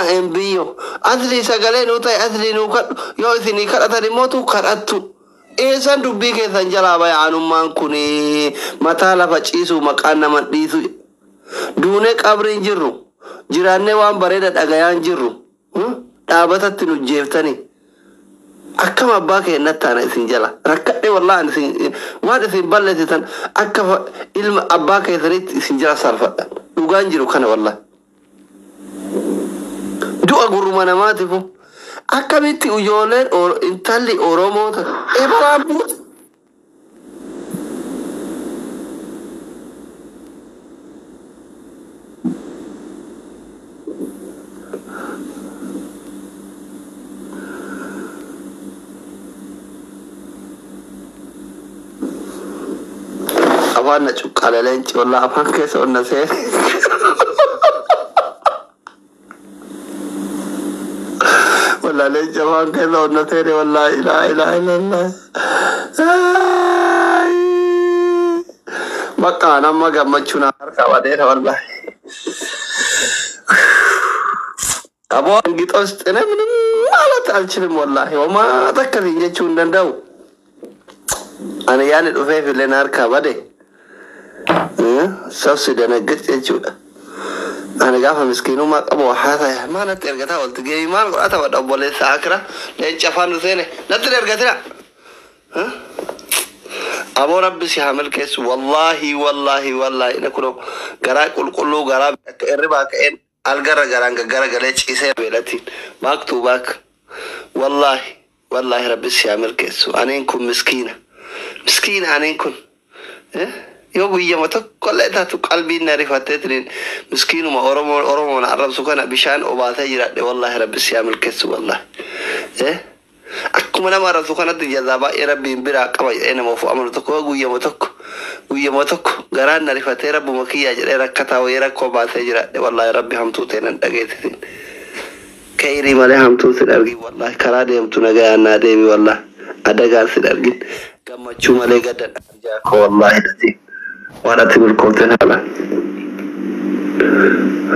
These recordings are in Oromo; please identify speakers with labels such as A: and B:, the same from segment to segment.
A: Embiyyo asli sagalee nuu ta'e, asli nuu kadhu. Yoo isinii kadhatan immootu kadhattu. Eessan dubbii keessan jalaa baya? Anummaan kun mataa lafa ciisu, maqaan nama dhiisu. Duunee qabriin jirru, jiraannee waan bareeda dhagayaan jirru, dhaabatatti nu jeeftanii. Akkam abbaa keennatti taana isin jala rakkadhe. Wallaahi isin waan isin balleessitan akka ilma abbaa keessanitti isin jala saalfadha. Dhugaan jiru kana, wallaahi. Du'a gurruma namaatifu akkamitti ijoolleen intalli Oromoo ebalaan buute. Afaan na cuqqaale leenci, wallaahi afaan keessa onna seene. Wallaahi leenci afaan keessa onna seene, wallaahi laa ilaaha illallah. Bakka nama gammachuu na harkaa badeera, wallaahi. Aboo gixos xine ምንም ማለት አልችልም። ወላሂ ወማ takkasiin jechuu hin danda'u. Ani yaani dhufeef illee na harkaa bade. Sabsi danaggac jechuudha. Ani gaafa miskiinummaa qabu haasaya maa natti ergataa olti geeyi maal godhata badha obboleessa akira leenca afaan nu seene natti ergatina. Aboo rabbi si haa milkeessu, wallaahi wallaahi wallaahi. Inni kun garaa qulqulluu, garaa akka irribaa ka'een algarra garaan gaggara galee ciisee beelatiin back to back. Wallaahi wallaahi, rabbi si haa milkeessu. Aniin kun miskiina, miskiina aniin kun. Yoo guyyama tokkollee taatu qalbiin na rifatteetiin miskiinuma Oromoo Oromoon arrabsu kana bishaan obaasee jiraadhe. Wallaahi rabbi si haa milkeessu, wallaahi. Akkuma nama arrabsu kanatti jazaa baay'ee rabbiin biraa qaba jedhee nama of amanu tokko, guyyama tokko, guyyama tokko garaan na rifatee rabbuma kiyyaa jedhee rakkataa wayii rakkoo baasee jiraadhe. Wallaahi rabbi hamtuu ta'e nan dhageessisin. Kayrii malee hamtuu sin argin, wallaahi. Karaa deemtu nagayaan naa deemi, wallaahi. Adagaan sin argin, gammachuu malee gaddan arjaa koo, wallaahi dhati waan ati milkoofte haala.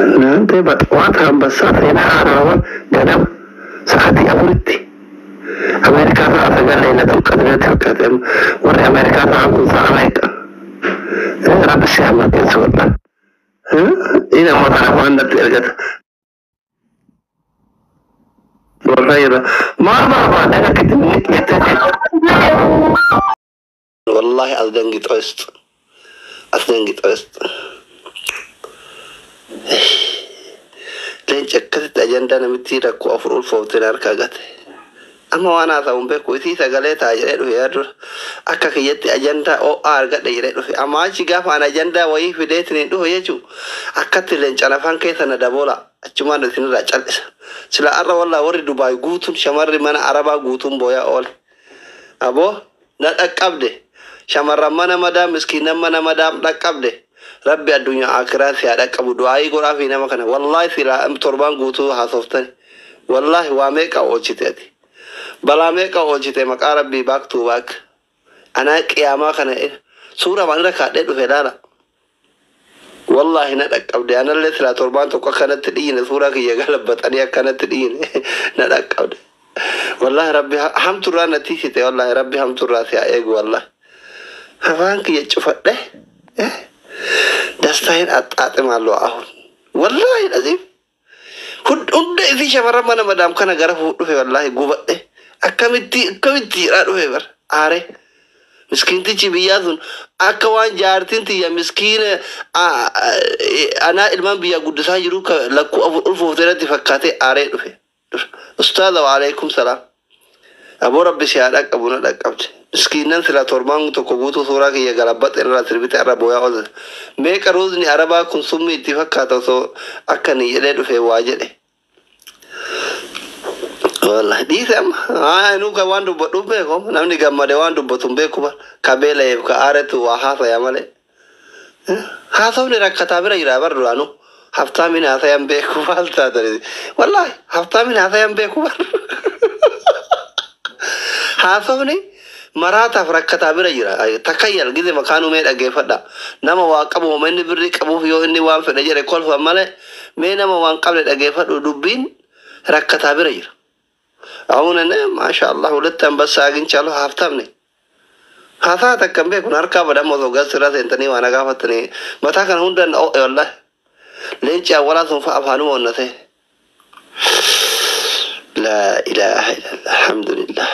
A: እናንተ በጠዋት አንበሳ ጤና haarawaa ganama sa'aatii 4tti Ameerikaa sa'a 9 Laylatul Qadritti fakkaate. Warri Ameerikaa sa'aan kun sa'a meeqa? Rabbi si haa milkeessu, wallaahi. Ina amma waan natti ergata. Wallahi maal barbaada akkatti jettee wallahi አስደንግጦ ይስጥ፣ አስደንግጦ ይስጥ። Leenci akkasitti ajandaa namitti rakkoo afur ulfoofteen harkaa gate. Amma waan haasa'u hin beeku. Isii sagalee ta'a jedhee dhufe. Yaaddu akka kiyyatti ajandaa ho'aa argadhe jedhee dhufe. Amma achi gaafa an ajandaa wayii fideetiin hin dhufe jechuu akkatti leencan afaan keessa na daboola, achumaan isinirraa cal'isa. Sila arra wallaa warri Dubaay guutuun, shamarri mana Arabaa guutuun booyaa oole. Aboo na dhaqqabde, shamarran mana madaam, miskiinan mana madaam dhaqqabde. Rabbi addunyaa akiraa si haa dhaqqabu. Du'aayii godhaa fi nama kana, wallaahi silaa torbaan guutuu haasoftani. Wallaahi waa meeqa oolchite ati, balaa meeqa oolchite. Maqaa rabbii back to back. Anaa qiyaamaa kana suura waan irra kaadhee dhufe laala. Wallaahi na dhaqqabde. Anallee silaa torbaan tokko akkanatti dhiine, suuraa kiyya galabbaxanii akkanatti dhiine. Na dhaqqabde, wallaahi. Rabbi hamturraa na tiisite, wallaahi. Rabbi hamturraa si haa eegu, wallaahi. Afaan kiyya cufadhe ደስታዬን አጣጥማለሁ አሁን, wallaahi dhaziif hunda isii shamarran mana madaam kana gara dhufe. Wallaahi gubadhe. Akkamitti akkamitti jedhaa dhufe bar aare. Miskiintichi biyyaa sun akka waan jaartiin tiyya miskiina anaa ilmaan biyyaa guddisaa jiru lakkuu afur ulfooftee irratti fakkaatee aaree dhufe. Ustaaza, waalaikum salaam. Aboo rabbi si haa dhaqqabu, na dhaqqabde. Miskiinan sila torbaan tokko guutuu suuraa kiyya galabbaxe irraa sirbite irra booyaa oolte. Meeqa ruuzni arabaa kun summii itti fakkaata osoo akka ni jedhee dhufe waa jedhe. Wallahi dhiise amma. Haa, nu kan waan dubbadhu beeku, namni gammade waan dubbatu hin beeku bar. Ka beela'eef ka aaretu waa haasaya malee. Haasofni rakkataa bira jira bar duraanuu. Haftaamin haasayan beeku maal taatani? Wallahi haftaamin haasayan beeku bar. Haasofni maraataaf rakkataa bira jira. Takayyal gize makaanuu mee dhaggeeffadha. Nama waa qabu homa inni birrii qabuuf yoo inni waan fedhe jedhe kolfan malee, mee nama waan qabne dhaggeeffadhu dubbiin. Rakkataa bira jira. አሁን እኔ ማሻአላህ ሁለት አንበሳ አግኝቻለሁ። ሀብታም ነኝ። Haasaa takka hin beeku harkaa badamoo osoo gas irra seentanii waan gaafatanii mataa kana hundaan o'e wallahi. Leenci awwalaa sun fa'a afaanuma onnate. Laa ilaaha illallah, alhamdulillah.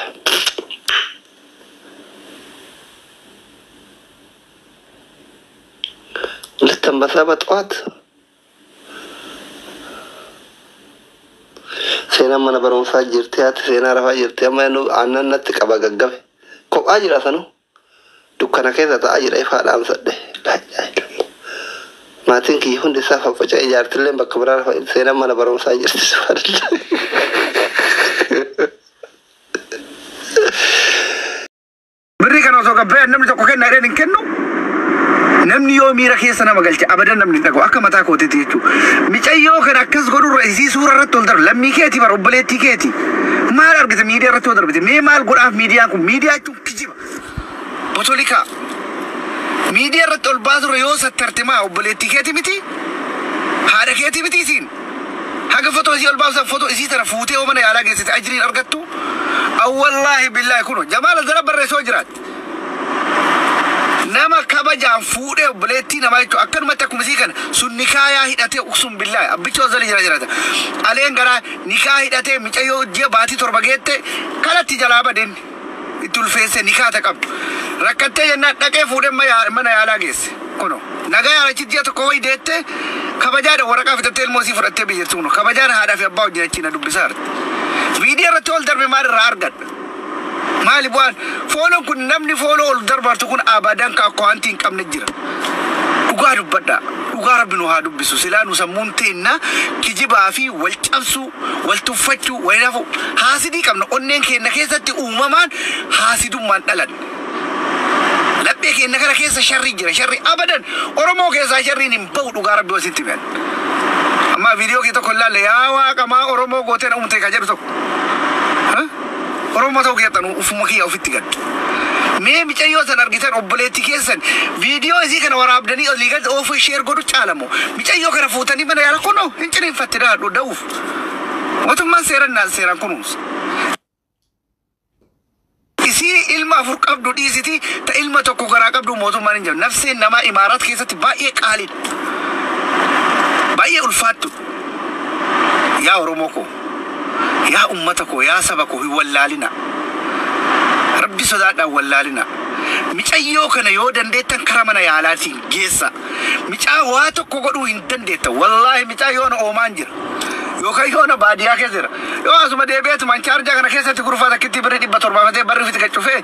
A: ሁለት አንበሳ በጠዋት። Seenaan mana barumsaa jirti, haati seenaa rafaa jirti. Amma inni aannan natti qaba gaggabe. Kophaa jira sanuu. Dukkana keessa taa'aa jira, ifaa dhaamsadhe. Laa ilaaha illallah. Maatiin kiyya hundi isaa faffaca'ee, jaartilleen bakka biraa rafa, seenaan mana barumsaa jirti. Subhaanallah.
B: Birrii kana osoo gabbee namni tokko kenna jedheen hin kennu. Namni yoo miira keessa nama galche abadan namni hin dhaga'u akka mataa kootiitti jechuudha. Micayyoo kana akkas godhurra isii suura irratti ol darbu lammii keeti bara obboleettii keeti. Maal argite miidiyaa irratti ol darbite? Mee maal godhaaf miidiyaan kun? Miidiyaa jechuun kijiba. Botolikaa. Miidiyaa irratti ol baasurra yoo sattarte maa obboleettii keeti miti? Haadha keeti miti isiin? Haga fotoo isii ol baasan fotoo isii tana fuutee yoo mana yaalaa geessite ajriin argattu? Awwallaahi billaahi kuno jamaala zara barreessoo jiraatti. Nama kabajaan fuudhee obboleettii namaa jechuudha. Akkanumatti akkuma isii kana sun nikaayaa hidhatee sun billaahi abbicha osoo jira jiraata. Aleen garaa nikaa hidhatee micayyoo ji'a baatii 7 geette kalatti jalaa badeen itti ulfeesse nikaata qabdu. Rakkattee jennaan dhaqee fuudhee mana yaalaa geesse. Kuno nagaa yaalachi ji'a 1 wayi deette kabajaadha waraqaa fitattee ilmoo isii fudhattee biyyattu kuno kabajaan haadhaa fi abbaa wajjin achi na dubbisaa jirti. Viidiyoo irratti ol darbe maal irraa argadha? Maali bu'aan? Fooloon kun namni fooloo ol darbartu kun abadan ka akkaawwantii hin qabne jira. Dhugaa dubbadhaa. Dhugaa rabbi nu haa dubbisu. Silaa nu sammuun teenna kijibaa fi wal cabsuu, wal tuffachuu, wal hafu. Haasidii qabna. Onneen keenya keessatti uumamaan haasidummaan dhalanne. Laphee keenya kana keessa sharri jira. Sharri abadan Oromoo keessaa sharriin hin bahu dhugaa rabbi wasitti mi'an. Amma viidiyoo kee tokko ilaalle yaa waaqa maa Oromoo gooteen uumte ka jedhu tokko. Oromoo ta'uu keessan ufuma kiyya ofitti gaddu. Mee micayyoo san argitan obboleettii keessan viidiyoo isii kana waraabdanii olii gadi oofuu ishee godhu caalamu. Micayyoo kana fuutanii mana yaala kunoo hin ciniinfatte daadhu da'uuf. Mootummaan seeran seeraan kunuunsa. Isii ilma 4 qabdu dhiisiti ta ilma 1 garaa qabdu mootummaan hin jiru. Nafseen namaa imaaraat keessatti baay'ee qaaliidha. Baay'ee ulfaattu. Yaa Oromoo koo, yaa uummata koo, yaa saba koo hin wallaalina. Rabbi sodaadhaan wallaalina. Micayyoo kana yoo dandeettan kara mana yaalaatiin geessa. Micaa waa tokko godhuu hin dandeettan. Wallaahi micaa yoona oomaan jira. Yookaan yoona baadiyyaa keessa jira. Yoo asuma deebi'eetuma chaarjaa kana keessatti gurfaa takkitti birrii 700 barri ofitti gad cufee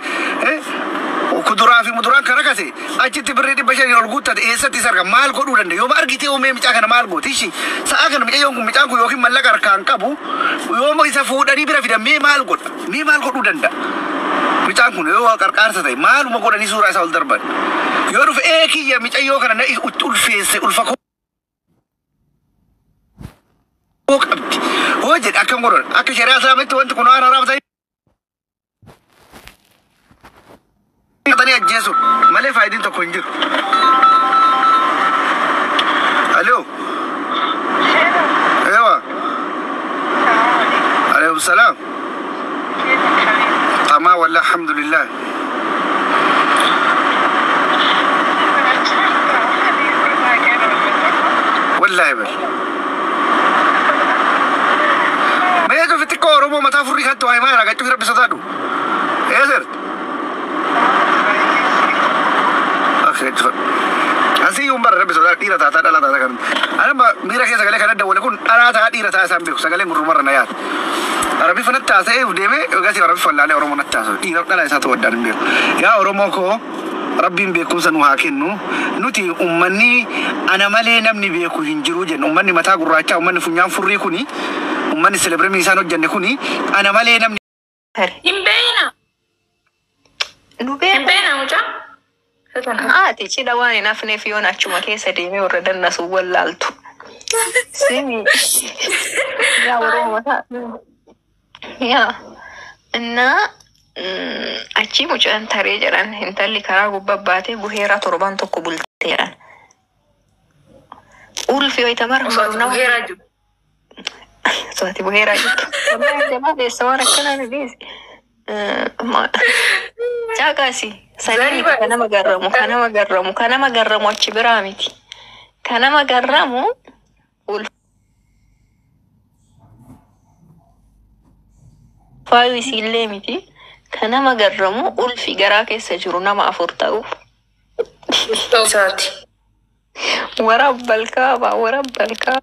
B: kuduraa fi muduraan kan rakkate achitti birrii 500 ol guuttate eessatti isa arga maal godhuu danda'a? Yooma argitee oomee micaa kana maal gooti? Ishii sa'a kana micayyoon kun micaan kun yookiin mallaqa harkaan qabu yooma isa fuudhanii bira fidan mee maal godha? Mee maal godhuu danda'a? Micaan kun yoo qarqaarsa ta'e maaluma godhanii suuraa isaa ol darban? Yoo dhufe ee kiyya micayyoo kana na ulfeesse ulfa koo qabdi. Hoo jedhe akkam godhan? Akka shari'aa islaamitti wanti kun waan haraam ta'e ajjeesu malee faayidiin tokko hin jiru. Aloo. Ewa. Alaikum salaam. Tamaa wallah alhamdulillah. Wallahi bal. Mee ofitti koo Oromoo mataa furrii kanatti waa himaa jira gachuu rabbi sodaadhu. Ee sirti. Asii yuun bara rabbi sodaa dhiira taataa dhalaa taataa kan. Anama miira keessa sagalee kana dawwale kun dhalaa taa dhiira taa isaan beeku sagaleen gurrumarra na yaata. Arabi fanatti haasa'ee deemee egasii arabi fallaalee Oromoo natti haasa'u dhiira dhalaa isaa ta'uu addaan hin beeku. Yaa Oromoo koo rabbiin beekumsa nu haa kennu. Nuti uummanni ana malee namni beeku hin jiru jennu uummanni mataa gurraachaa uummanni funyaan furrii kuni uummanni selebremii isaan hojjenne kuni ana malee namni.
C: Hin beekna.
D: Nu
C: Hin
D: beeku.
C: beekna mucaa.
D: Haati cidha waan hin hafneef yoon achuma keessa deemee warra dannasu wallaaltu. Simi yaa Oromoo mataa yaa innaa achi mucaan taree jedhan intalli karaa gubbaa baatee guheeraa torban tokko bulte jedhan. Ulfi wayita
C: Osoo
D: marmaru nama
C: guheeraa jiru.
D: Ati buheeraa jirtu. Wallahi jabaa deessa waan akkanaa nu dhiisi. Caaqaasi. Sanii miti kan nama garramu, kan nama garramu, kan nama garramu achi biraa miti. Kan nama garramu ulfaayu isiillee miti. Kan nama garramu ulfi garaa keessa jiru nama afur ta'uuf.
C: Isaati.
D: Waraabbalkaaba, waraabbalkaaba.